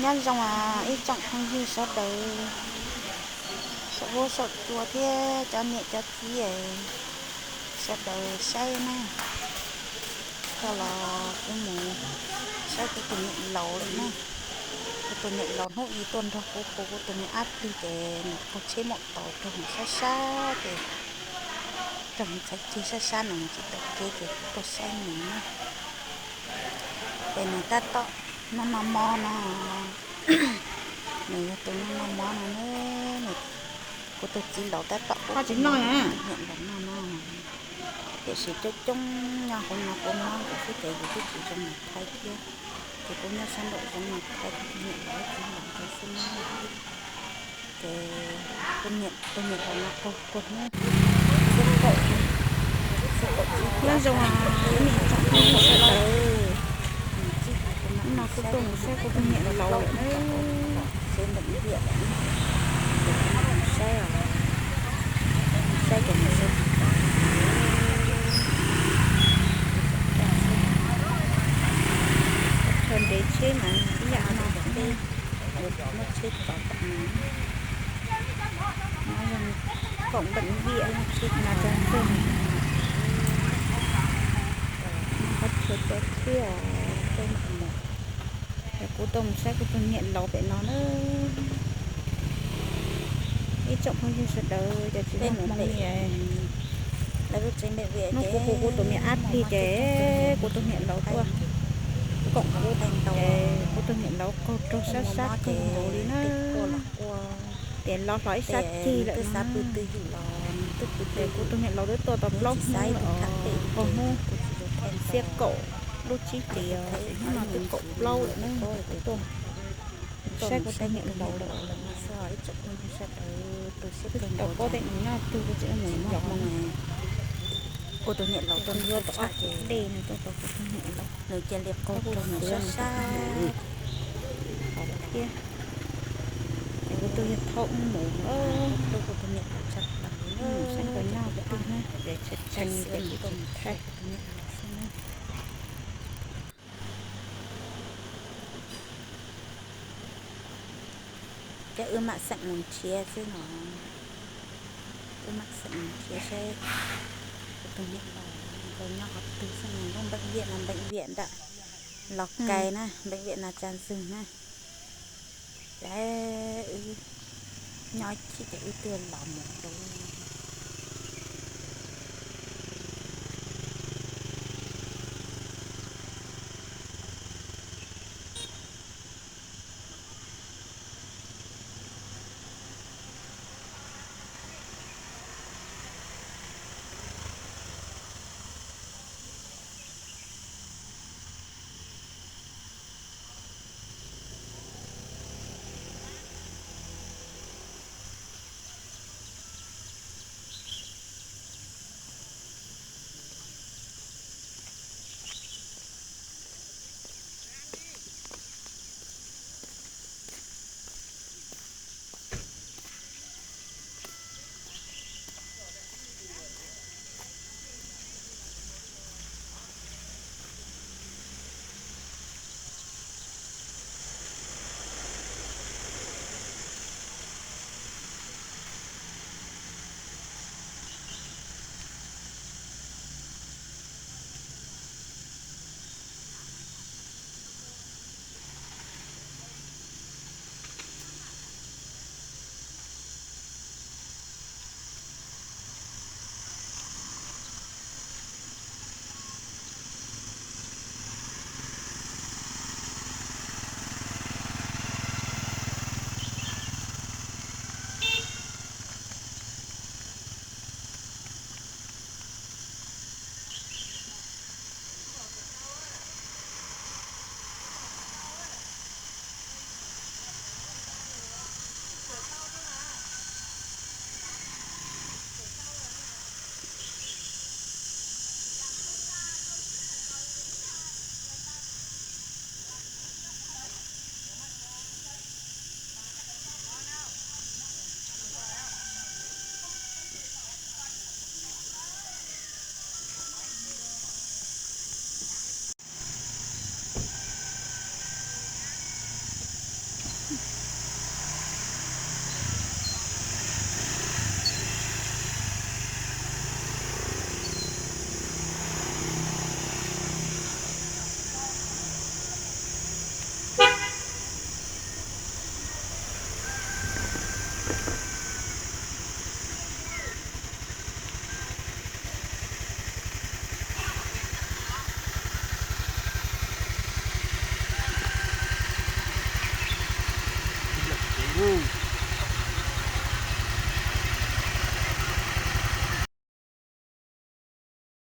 Nyob zoo ib tsoom phooj ywg sawv daws, saum huab saum cua thiab cov niam cov txiv sawv daws saib na. Koj los kuv mus saib kuv tus niam laus lawm na. Kuv tus niam laus hnub ib tuaj nrog kuv hu kuv tus me ab plig ces nws qaug tsheb maum taus raug sab sab ces raug txhais ceg sab sab nws tsis tau kev ces kuv tuaj saib nws na. Ces nws tab tom noj noj mob no, nws yog tus noj noj mob no na. Kuv tus txiv laus tab tom ua tsis noj, niam laus noj no. Tiam sis coob coob nyob hauv no kuv mob nkaus xwb ces yus twb tsis zoo mus thaij thiab. Ces kuv nyob sab nraum zoov no thaij kuv tus niam laus txiv laus ntawd xwb na. Ces tus niam, tus niam laus no raug tuag hnub xiab kaum, xiab kaum tsib, nyob zoo ib tsoom phooj ywg sawv daws. Hnub no kuv tuaj mus saib kuv tus niam laus lawm na. Saib os, saib kom mus saib, chaw nres tsheb mas ib yam no, muab tsheb tov tom no. No yog kaum npeem viam, tsheb nas tsa ntxwg, qhov chaw cov tsheb os. Yog kuv tuaj mus saib kuv tus niam laus pem no na. Ib tsoom phooj ywg sawv daws, cov tsis muaj hmoo li, hnub kuv hu kuv tus me ab plig ces kuv tus niam laus tuaj koom kuv, kuv tus niam laus qaug raug sab sab kawg nkaus li na. Ces los hlo ib sab ceg lawm no. Ces kuv tus niam laus twb tuaj tau plaub hnub lawm os, qaug hnub xiab kaum lub tsib hlis, hnub no twb kaum plaub lawm na. Kuv tuaj saib kuv tus niam laus lawm. Twb tsis tau paub tej nws nyob twg, kuv tseem mus yos no. Kuv tus niam laus tuaj yuav tom ob peb dej no tuaj tau kuv tus niam laus, nws cia li qaug raug nws sab sab thiab. Ces kuv tuaj yog thaub mus, kuv tus niam laus tsa plaws, mus saib nkaus nyob twg na, ces tshee tshee ces kuv tsis thaij. Ces wb mam xeem mus nrhiav xwb no. Wb mam xeem mus nrhiav saib kuv tus niam laus nkaus nyob qhov twg xwb no. Lub npeem viam no, npeem viam nram Los Kais na, npeem viam nas tsa ntxwg na. Ces wb nyob chim ces wb twb los mus rau Hu.